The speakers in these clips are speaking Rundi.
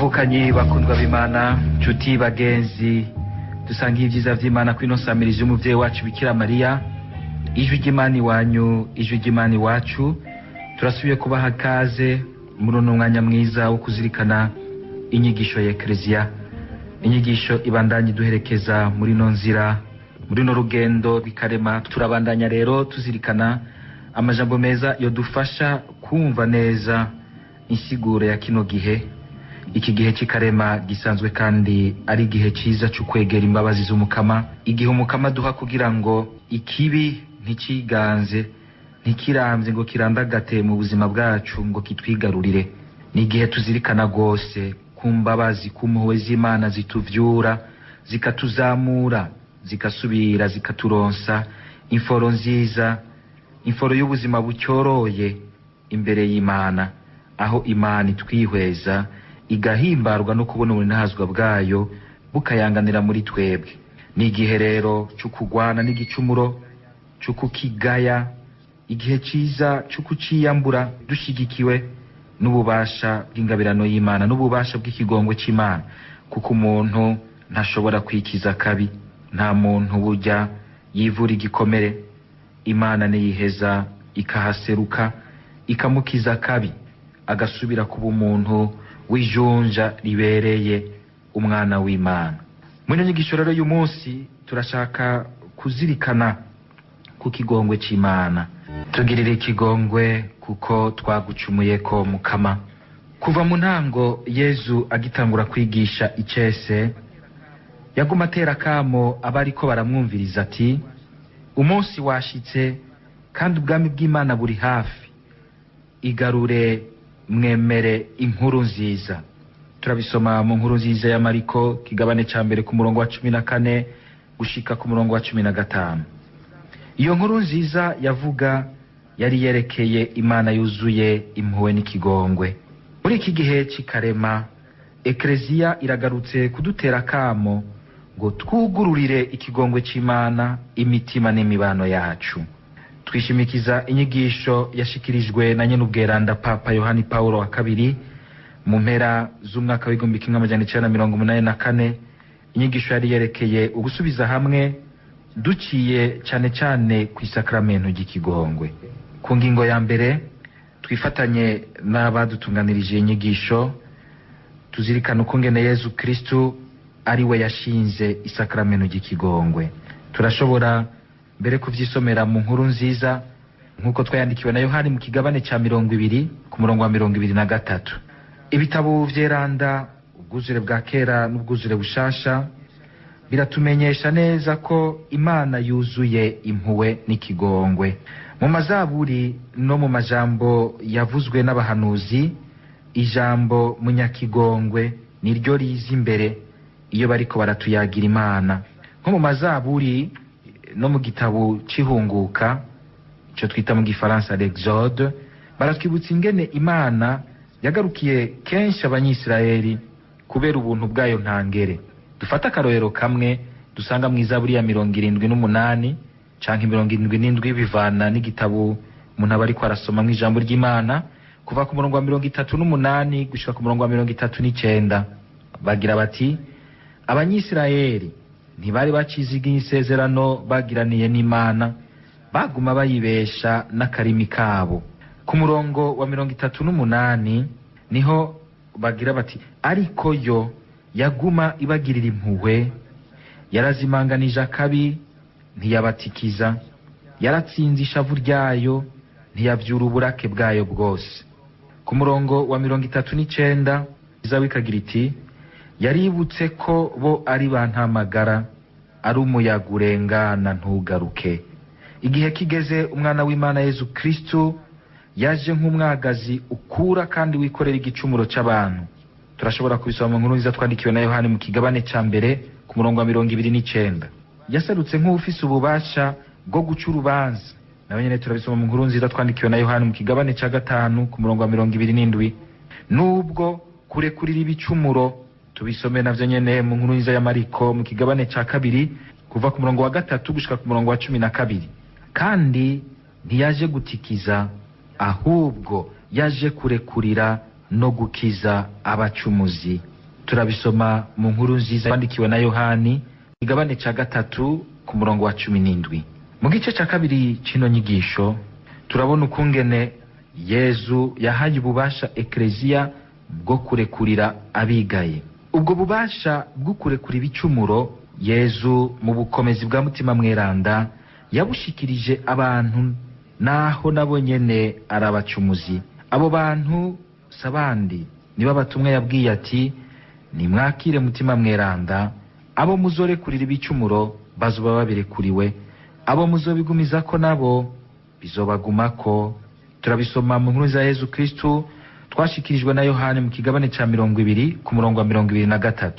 Bavukanyi bakundwa b'Imana, nshuti bagenzi dusangiye ibyiza vy'Imana kwino nsamirizi y'umuvyeyi wacu Bikira Mariya, ijwi ry'Imana iwanyu, ijwi ry'Imana iwacu, turasubiye kubaha kaze muri uno mwanya mwiza wo kuzirikana inyigisho ya Ekleziya, inyigisho ibandanya iduherekeza muri ino nzira, muri ino rugendo rw'ikarema. Turabandanya rero tuzirikana amajambo meza yodufasha kumva neza insiguro ya kino gihe. Iki gihe cy'ikarema gisanzwe kandi ari igihe cyiza cyo kwegera imbabazi z'Umukama, igihe Umukama aduha kugira ngo ikibi ntikiganze, ntikiramvye ngo kirandagate mu buzima bwacu ngo kitwigarurire. Ni igihe tuzirikana rwose ku mbabazi, ku mpuhwe z'Imana zituvyura, zikatuzamura, zigasubira zikaturonsa imforo nziza, imforo y'ubuzima bucyoroye imbere y'Imana, aho Imana itwihweza igahimbarwa no kubona ubunahazwa bwayo bukayanganira muri twebwe. Ni igihe rero cyo kugwana n'igicumuro, cyo kukigaya, igihe ciza cyo kuciyambura dushigikiwe n'ububasha bw'ingabirano y'Imana, n'ububasha bw'ikigongwe c'Imana, kuko umuntu ntashobora kwikiza kabi, nta muntu burya yivura igikomere. Imana niyiheza ikahaseruka ikamukiza kabi, agasubira kuba umuntu w'ijunja ribereye umwana w'Imana. Muri nyigisho rero y'uyu munsi turashaka kuzirikana ku kigongwe c'Imana. Tugirire ikigongwe kuko twagucumuyeko Mukama. Kuva mu ntango Yezu agitangura kwigisha icese, yaguma atera akamo abariko baramwumviriza ati: umunsi washitse kandi ubwami bw'Imana buri hafi, igarure mwemere inkuru nziza. Turabisoma mu nkuru nziza ya Mariko kigabane ca mbere ku murongo wa 14 gushika ku murongo wa 15. Iyo nkuru nziza yavuga yari yerekeye Imana yuzuye impuhwe n'ikigongwe. Muri iki gihe c'ikarema, Ekleziya iragarutse kudutera akamo ngo twugururire ikigongwe c'Imana imitima n'imibano yacu. Twishimikiza inyigisho yashikirijwe na nyenubweranda Papa Yohani Paulo wa kabiri mu mpera z'umwaka w'igihumbi kimwe amajana icenda na mirongo umunani na kane, inyigisho yari yerekeye ugusubiza hamwe duciye cane cane kw'isakramentu ry'ikigongwe. Ku ngingo ya mbere twifatanye n'abadutunganirije inyigisho, tuzirikana ukungene Yezu Kristu ari we yashinze isakramentu ry'ikigongwe. Turashobora mbere kuvyisomera mu nkuru nziza nk'uko twayandikiwe na Yohani mu kigabane ca 20 ku murongo wa 23. Ibitabo vyeranda, ubwuzure bwa kera n'ubwuzure bushasha, biratumenyesha neza ko Imana yuzuye impuhwe n'ikigongwe. Mu mazaburi no mu majambo yavuzwe n'abahanuzi, ijambo munyakigongwe niryo riza imbere iyo bariko baratuyagira Imana. Nko mu mazaburi no mu gitabo c'ihunguka, ico twita mu gifaransa l'Exode, baratwibutsa ingene Imana yagarukiye kenshi abanyisirayeli kubera ubuntu bwayo ntangere. Dufate akarorero kamwe dusanga mu izaburi ya 78 canke 77, bivana n'igitabo umuntu aba ariko arasoma mw'ijambo ry'Imana, kuva ku murongo wa 38 gushika ku murongo wa 39. Bagira bati: abanyisirayeli ntibari bacizigiye isezerano bagiraniye n'Imana, baguma bayibesha n'akarimi kabo. Ku murongo wa 38 niho bagira bati: ariko yo yaguma ibagirira impuhwe, yarazimanganije akabi ntiyabatikiza, yaratsinze ishavu ryayo ntiyavyura uburake bwayo bwose. Ku murongo wa 39 izawe ikagira iti: yaributse ko bo ari bantamagara, ari umuyaga urengana ntugaruke. Igihe kigeze umwana w'Imana Yezu Kristu yaje nk'umwagazi ukura kandi wikorera igicumuro c'abantu. Turashobora kubisoma mu nkuru nziza twandikiwe na Yohani mu kigabane ca mbere ku murongo wa 29. Yaserutse nk'uwufise ububasha bwo guca urubanza. Nawe nyene turabisoma mu nkuru nziza twandikiwe na Yohani mu kigabane ca 5 ku murongo wa 27. Nubwo kurekurira ibicumuro, tubisome navyo nyene mu nkuru nziza ya Mariko mu kigabane ca 2 kuva ku murongo wa 3 gushika ku murongo wa 12. Kandi ntiyaje gutikiza, ahubwo yaje kurekurira no gukiza abacumuzi. Turabisoma mu nkuru nziza yandikiwe na Yohani, igabane ca 3 ku murongo wa 17. Mu gice ca 2 c'ino nyigisho turabona ukungene Yezu yahaye ububasha Ekleziya bwo kurekurira abigaye. Ubwo bubasha bwo kurekura ibicumuro Yezu mu bukomezi bwa Mutima Mweranda yabushikirije abantu, naho nabo nyene arabacumuzi. Abo bantu sabandi niba batumwa yabwiye ati: nimwakire Mutima Mweranda, abo muzorekurira ibicumuro bazoba babirekuriwe, abo muzobigumizako nabo bizobagumako. Turabisoma mu nkuru za Yezu Kristu twashikirijwe na Yohani mu kigabane ca 20 ku murongo wa 23.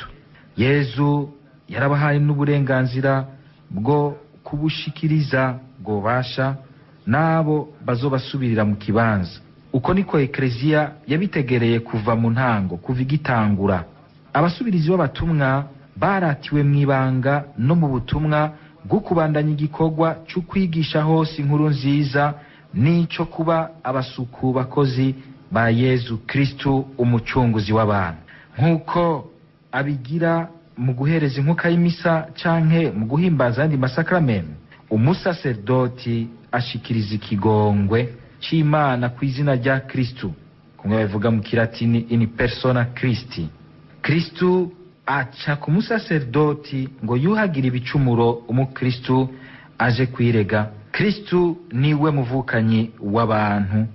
Yezu yarabahaye n'uburenganzira bwo kubushikiriza bwobasha n'abo bazobasubirira mu kibanza. Uko niko Ekleziya yabitegereye kuva mu ntango, kuva igitangura. Abasubirizi b'abatumwa baratiwe mw'ibanga no mu butumwa bwo kubandanya igikorwa cyo kwigisha hose inkuru nziza n'ico kuba abasuku bakozi ba Yezu Kristu umucunguzi w'abantu, nk'uko abigira mu guhereza inkuka y'imisa canke mu guhimbaza andi masakramentu. Umusaserdoti ashikiriza ikigongwe c'Imana ku izina rya Kristu, kumwe babivuga mu kilatini in persona Christi. Kristu aca ku musaserdoti ngo yuhagire ibicumuro umukristu aje kwirega. Kristu niwe muvukanyi w'abantu,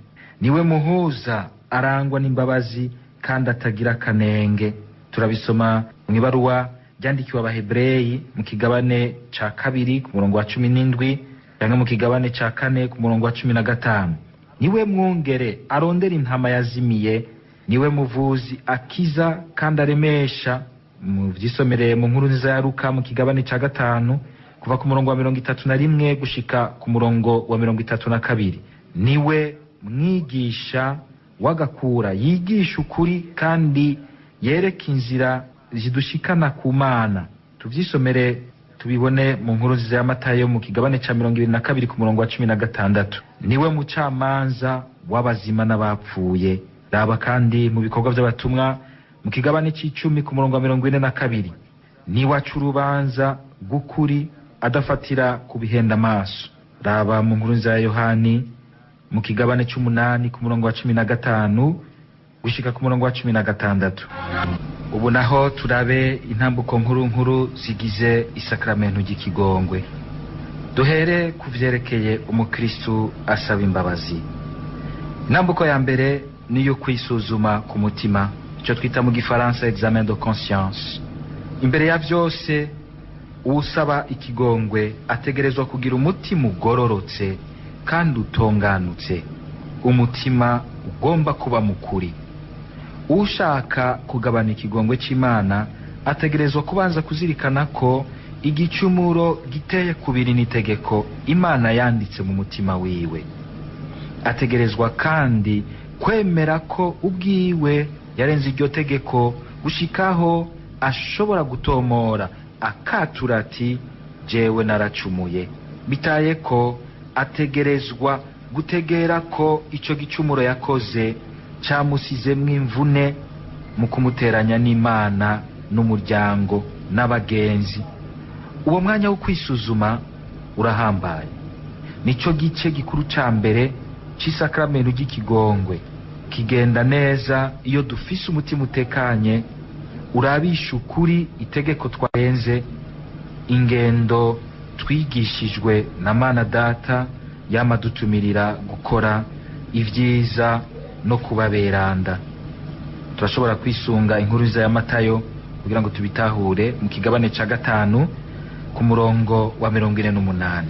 niwe muhuza arangwa n'imbabazi kandi atagira akanenge. Turabisoma mu ibaruwa ryandikiwe Abahebreyi mu kigabane ca 2 ku murongo wa 17, canke mu kigabane ca 4 ku murongo wa 15. Niwe mwungere arondera intama yazimiye, niwe muvuzi akiza kandi aremesha. Mu vyisomere mu nkuru nziza ya Luka mu kigabane ca 5 kuva ku murongo wa 31 gushika ku murongo wa 32. Niwe mwigisha w'agakura, yigisha ukuri kandi yereka inzira zidushikana ku Mana. Tuvyisomere tubibone mu nkuru nziza ya Matayo mu kigabane ca 22 ku murongo wa 16. Niwe mucamanza w'abazima n'abapfuye. Raba kandi mu bikorwa by'abatumwa mu kigabane c'icumi ku murongo wa 42. Niwe aca urubanza rw'ukuri adafatira ku bihenda amaso. Raba mu nkuru nziza ya Yohani mu kigabane c'umunani ku murongo wa 15 gushika ku murongo wa 16. Ubu naho turabe intambuko nkuru nkuru zigize isakramentu ry'ikigongwe. Duhere ku vyerekeye umukristu asaba imbabazi. Intambuko ya mbere niyo kwisuzuma ku mutima, ico twita mu gifaransa examen de conscience. Imbere ya vyose, uwusaba ikigongwe ategerezwa kugira umutima ugororotse kandi utonganutse, umutima ugomba kuba mukuri. Ushaka kugabana ikigongwe c'Imana ategerezwa kubanza kuzirikana ko igicumuro giteye kubiri n'itegeko Imana yanditse mu mutima wiwe. Ategerezwa kandi kwemera ko ubwiwe yarenze iryo tegeko gushikaho ashobora gutomora akatura ati: jewe naracumuye. Bitaye ko ategerezwa gutegera ko ico gicumuro yakoze camusizemwo imvune mu kumuteranya n'Imana n'umuryango n'abagenzi. Uwo mwanya wo kwisuzuma urahambaye, nico gice gikuru ca mbere c'isakramento ry'ikigongwe. Kigenda neza iyo dufise umutima utekanye, urabisha ukuri itegeko twarenze, ingendo twigishijwe na Mana Data yama dutumirira gukora ivyiza no kubaberanda. Turashobora kwisunga inkuru nziza ya Matayo kugira ngo tubitahure mu kigabane ca 5 ku murongo wa 48.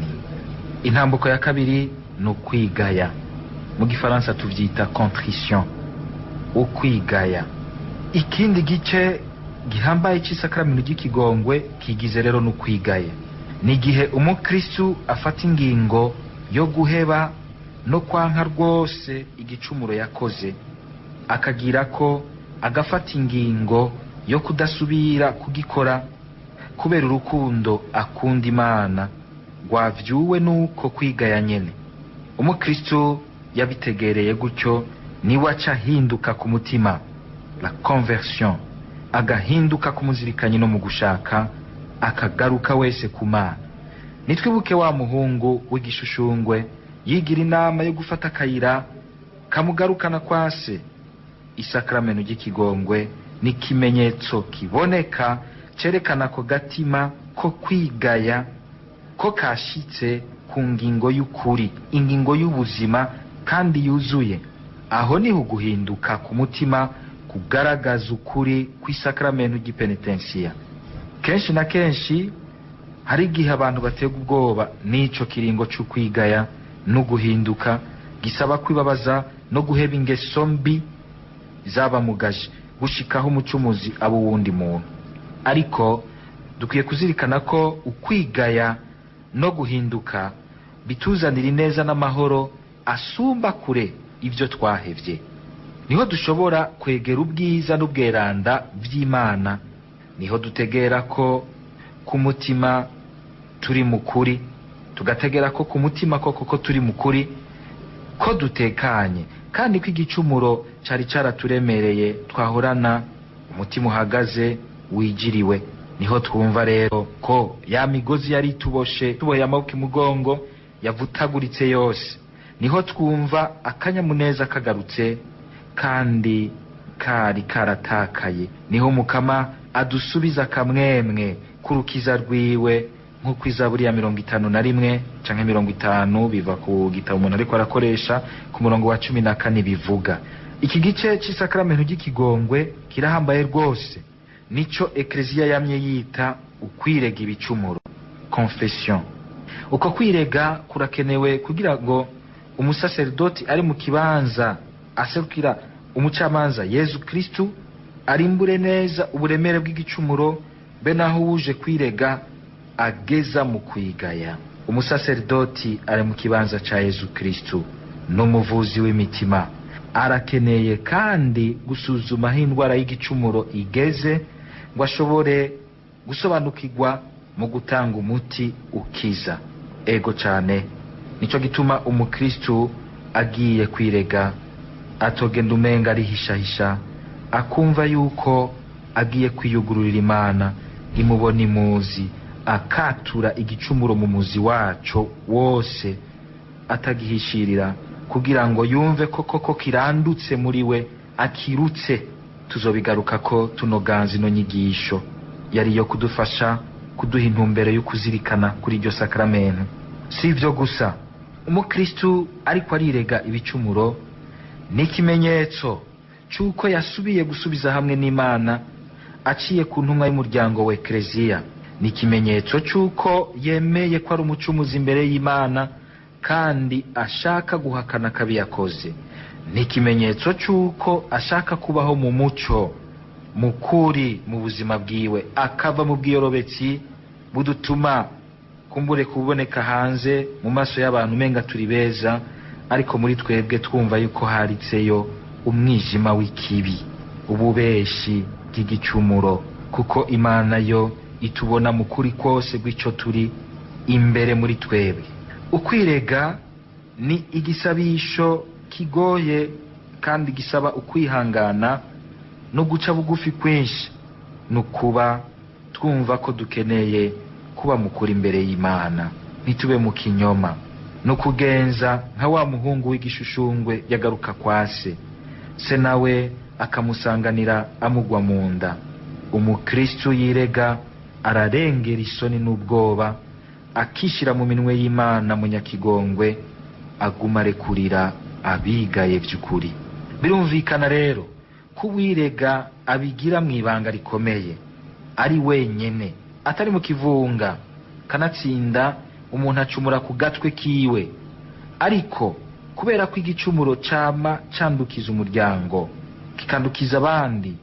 Intambuko ya kabiri ni ukwigaya, mu gifaransa tuvyita contrition, ukwigaya. Ikindi gice gihambaye c'isakramento ry'ikigongwe kigize rero n'ukwigaya. Ni igihe umukristu afata ingingo yo guheba no kwanka rwose igicumuro yakoze, akagira ko agafata ingingo yo kudasubira kugikora kubera urukundo akunda Imana rwavyuwe nuko kwigaya nyene. Umukristu yabitegereye gutyo niwe aca ahinduka ku mutima, la conversion, Agahinduka kumuzirikanye no mu gushaka, akagaruka wese ku Mana. Nitwibuke wa muhungu w'igishushungwe yigira inama yo gufata akayira kamugarukana kwa se. Isakramento ry'ikigongwe ni ikimenyetso kiboneka cerekana ko gatima ko kwigaya ko kashitse ku ngingo y'ukuri, ingingo y'ubuzima kandi yuzuye. Aho niho guhinduka ku mutima kugaragaza ukuri kw'isakramento ry'ipenitensiya. Kenshi na kenshi hari igihe abantu baterwa ubwoba n'ico kiringo c'ukwigaya no guhinduka gisaba kwibabaza no guheba ingeso mbi zabamugaje gushikaho umucumuzi aba uwundi muntu. Ariko dukwiye kuzirikana ko ukwigaya no guhinduka bituzanira ineza n'amahoro asumba kure ibyo twahevye. Niho dushobora kwegera ubwiza n'ubweranda vy'Imana. Niho dutegera ko ku mutima turi mukuri, tugategera ko ku mutima koko ko turi mukuri, ko dutekanye, kandi ko igicumuro cari caraturemereye twahorana umutima uhagaze wijiriwe. Niho twumva rero ko ya migozi yari tuboshe, tuboheye amaboko imugongo, yavutaguritse yose. Niho twumva akanyamuneza kagarutse kandi kari karatakaye. Niho Mukama adusubiza akamwemwe k'urukiza rwiwe, nk'uko Izaburi ya 51 canke 50 biva ku gitabo umuntu ariko arakoresha ku murongo wa 14 bivuga. Iki gice c'isakramento ry'ikigongwe kirahambaye rwose. Nico Ekleziya yamye yita ukwirega ibicumuro, confession. Uko kwirega kurakenewe kugira ngo umusaserdoti ari mu kibanza aserukira umucamanza Yezu Kristu arimbure neza uburemere bw'igicumuro, be naho wuje kwirega ageza mu kwigaya. Umusaserdoti ari mu kibanza ca Yezu Kristu n'umuvuzi w'imitima, arakeneye kandi gusuzuma aho indwara y'igicumuro igeze ngo ashobore gusobanukirwa mu gutanga umuti ukiza. Ego cane, nico gituma umukristu agiye kwirega atogenda umenga arihishahisha, akumva yuko agiye kwiyugururira Imana imubona imuzi, akatura igicumuro mu muzi waco wose atagihishirira, kugira ngo yumve ko koko kirandutse muri we, akirutse. Tuzobigaruka ko tunoganza ino nyigisho yari yo kudufasha kuduha intumbero yo kuzirikana kuri iryo sakramento. Si ivyo gusa, umukristu ariko arirega ibicumuro ni ikimenyetso c'uko yasubiye gusubiza hamwe n'Imana aciye ku ntumwa y'umuryango wa Ekleziya. Ni ikimenyetso c'uko yemeye ko ari umucumuzi imbere y'Imana kandi ashaka guhakana akabi yakoze. Ni ikimenyetso c'uko ashaka kubaho mu muco mukuri mu buzima bwiwe, akava mu bwiyorobetsi budutuma kumbure kuboneka hanze mu maso y'abantu umenga turi beza, ariko muri twebwe twumva yuko haritseyo umwijima w'ikibi, ububeshi bw'igicumuro, kuko Imana yo itubona mu kuri kose gw'ico turi imbere muri twebwe. Ukwirega ni igisabisho kigoye kandi gisaba ukwihangana no guca bugufi kwinshi, ni ukuba twumva ko dukeneye kuba mukuri imbere y'Imana, ntitube mu kinyoma, no kugenza nka wa muhungu w'igishushungwe yagaruka kwa se, se nawe akamusanganira amugwa mu nda. Umukristu yirega ararengera isoni n'ubwoba, akishira mu minwe y'Imana munyakigongwe, aguma arekurira abigaye vy'ukuri. Birumvikana rero ko uwirega abigira mu ibanga rikomeye, ari wenyene, atari mu kivunga. Kanatsinda umuntu acumura ku gatwe kiwe, ariko kubera ko igicumuro cama candukiza umuryango, kikandukiza abandi,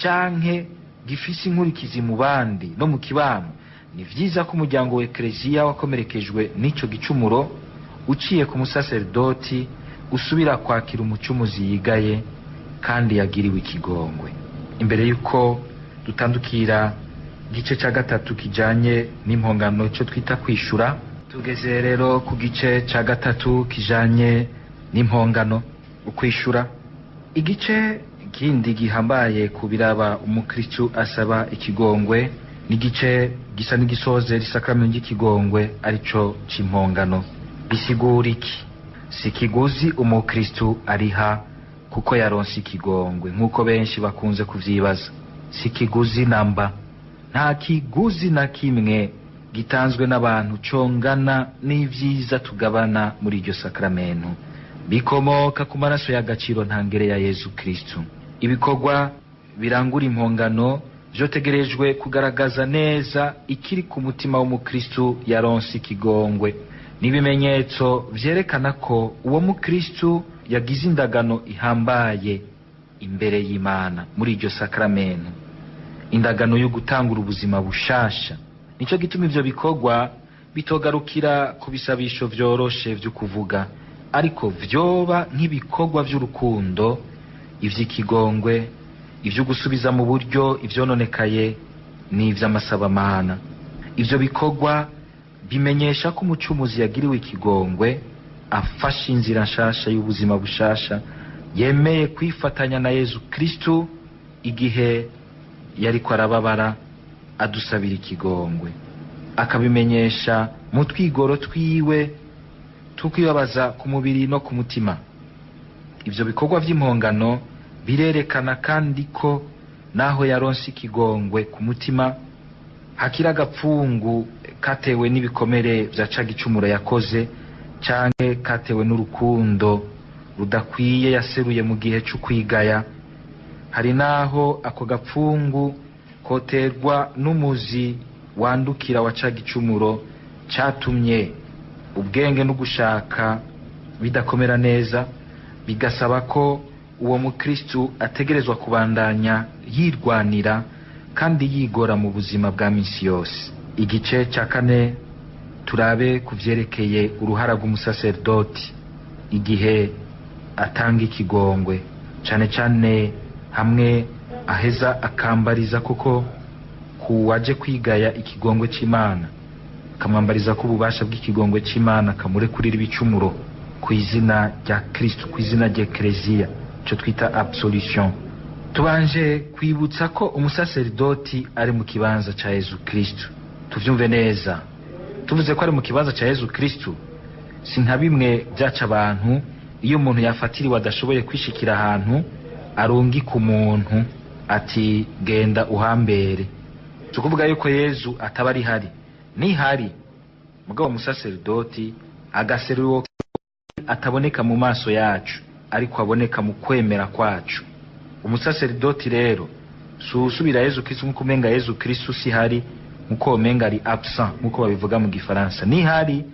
canke gifise inkurikizi mu bandi no mu kibano, ni vyiza ko umuryango wa Ekleziya wakomerekejwe n'ico gicumuro uciye ku musaserdoti usubira kwakira umucumuzi yigaye kandi yagiriwe ikigongwe. Imbere yuko dutandukira igice ca gatatu kijanye n'impongano, ico twita kwishura, tugeze rero ku gice ca gatatu kijanye n'impongano, ukwishura. Igice Ikindi gihambaye ku biraba umukristu asaba ikigongwe n'igice gisa n'igisoze isakramentu ry'ikigongwe, arico c'impongano. Bisigura iki? Si ikiguzi umukristu ariha kuko yaronse ikigongwe, nk'uko benshi bakunze kuvyibaza. Si ikiguzi namba, nta kiguzi na kimwe gitanzwe n'abantu congana n'ivyiza tugabana muri iryo sakramentu. Bikomoka ku maraso y'agaciro ntangere ya Yezu Kristu. Ibikorwa birangura impongano vyotegerejwe kugaragaza neza ikiri ku mutima w'umukristu yaronse ikigongwe. N'ibimenyetso vyerekana ko uwo mukristu yagize indagano ihambaye imbere y'Imana muri iryo sakramentu, indagano yo gutangura ubuzima bushasha. Nico gituma ivyo bikorwa bitogarukira ku bisabisho vyoroshe vyo kuvuga, ariko vyoba nk'ibikorwa vy'urukundo, ivy'ikigongwe, ivyo gusubiza mu buryo ivyononekaye n'ivy'amasabamana. Ivyo bikorwa bimenyesha ko umucumuzi yagiriwe ikigongwe afashe inzira nshasha y'ubuzima bushasha, yemeye kwifatanya na Yezu Kristu igihe yariko arababara adusabira ikigongwe, akabimenyesha mu twigoro twiwe tukwibabaza ku mubiri no ku mutima. Ivyo bikorwa vy'impongano birerekana kandi ko naho yaronse ikigongwe ku mutima, hakiri agapfungu katewe n'ibikomere vya ca gicumuro yakoze, canke katewe n'urukundo rudakwiye yaseruye mu gihe c'ukwigaya. Hari naho ako gapfungu koterwa n'umuzi wandukira wa ca gicumuro catumye ubwenge n'ugushaka bidakomera neza, bigasaba ko uwo mukristu ategerezwa kubandanya yirwanira kandi yigora mu buzima bwa misi yose. Igice ca kane turabe kuvyerekeye uruhara rw'umusaserdoti igihe atanga ikigongwe, cane cane hamwe aheza akambariza koko kuwaje kwigaya ikigongwe c'Imana, akamwambariza ko ububasha bw'ikigongwe c'Imana kamurekurira ibicumuro ku izina rya Kristu, ku izina rya Eklezia, ico twita absolution. Tubanje kwibutsa ko umusaserdoti ari mu kibanza ca Yezu Kristu. Tuvyumve neza, tuvuze ko ari mu kibanza ca Yezu Kristu, si nka bimwe vyaca abantu iyo umuntu yafatiriwe adashoboye kwishikira ahantu arungika umuntu ati genda uhambere. Tukuvuga yuko Yezu ataba ari hari, nihari mugabo umusaserdoti agaseruwo ataboneka mu maso yacu, ariko aboneka mu kwemera kwacu. Umusaserdoti rero susubira Yezu Kristu nkuko umenga Yezu Kristu si hari, nkuko umenga ari absent nkuko babivuga mu Gifaransa. Nihari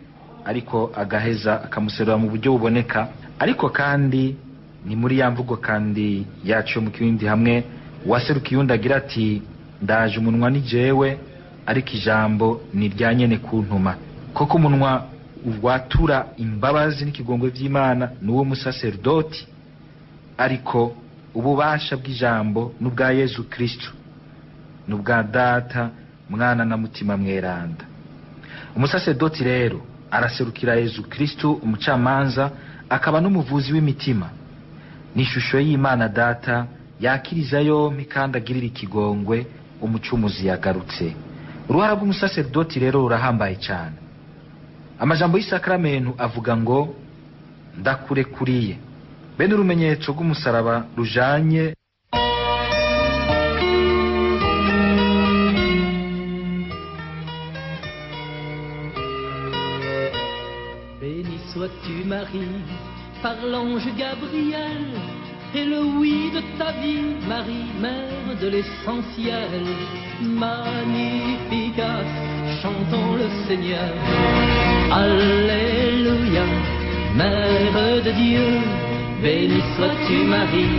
ariko agaheza akamuserura mu buryo buboneka, ariko kandi ni muri ya mvugo kandi yacu mu kindi hamwe waserukiye undi agira ati ndaje umunwa ni jewe, ariko ijambo ni rya nyene kuntuma. Koko umunwa watura imbabazi n'ikigongwe vy'Imana nuwo musaserdoti, ariko ububasha bw'ijambo n'ubwa Yezu Kristu, n'ubwa Data, Mwana na Mutima Mweranda. Umusaserdoti rero araserukira Yezu Kristu umucamanza, akaba n'umuvuzi w'imitima. Ni ishusho y'Imana Data yakiriza yompi kandi agirira ikigongwe umucumuzi yagarutse. Uruhara rw'umusaserdoti rero rurahambaye cyane. Amajambo y'isakramento avuga ngo ndakurekuriye, bene urumenyetso rw'umusaraba rujanye Béni sois-tu Marie, par l'ange Gabriel, et le oui de ta vie, Marie, mère de l'essentiel. Magnificat, chantons le Seigneur. Alléluia, mère de Dieu, béni sois-tu Marie,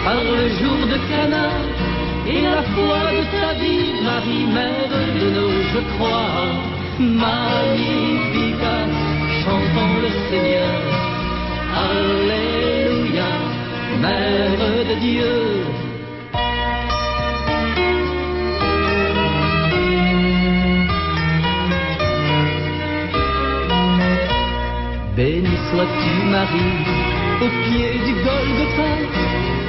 par le jour de Cana, et la foi de ta vie, Marie, mère de nos je crois. Magnificat, chantons le Seigneur. Alléluia, mère de Dieu. Béni sois-tu Marie, Au pied du Golgotha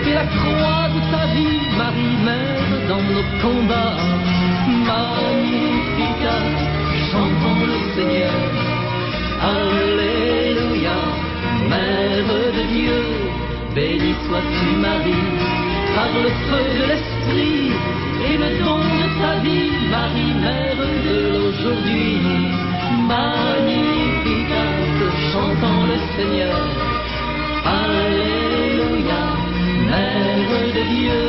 et la croix de ta vie, Marie, Mère dans nos combats. Magnificat, chantons le Seigneur. Alléluia, Mère de Dieu, bénie sois-tu Marie, par le feu de l'Esprit et le don de ta vie, Marie, Mère de l'aujourd'hui. Magnificat, chantons le Seigneur. Alléluia, Mère de Dieu,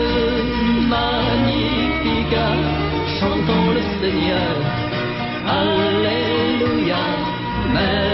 Magnificat, chantons le Seigneur. Alléluia, Mère.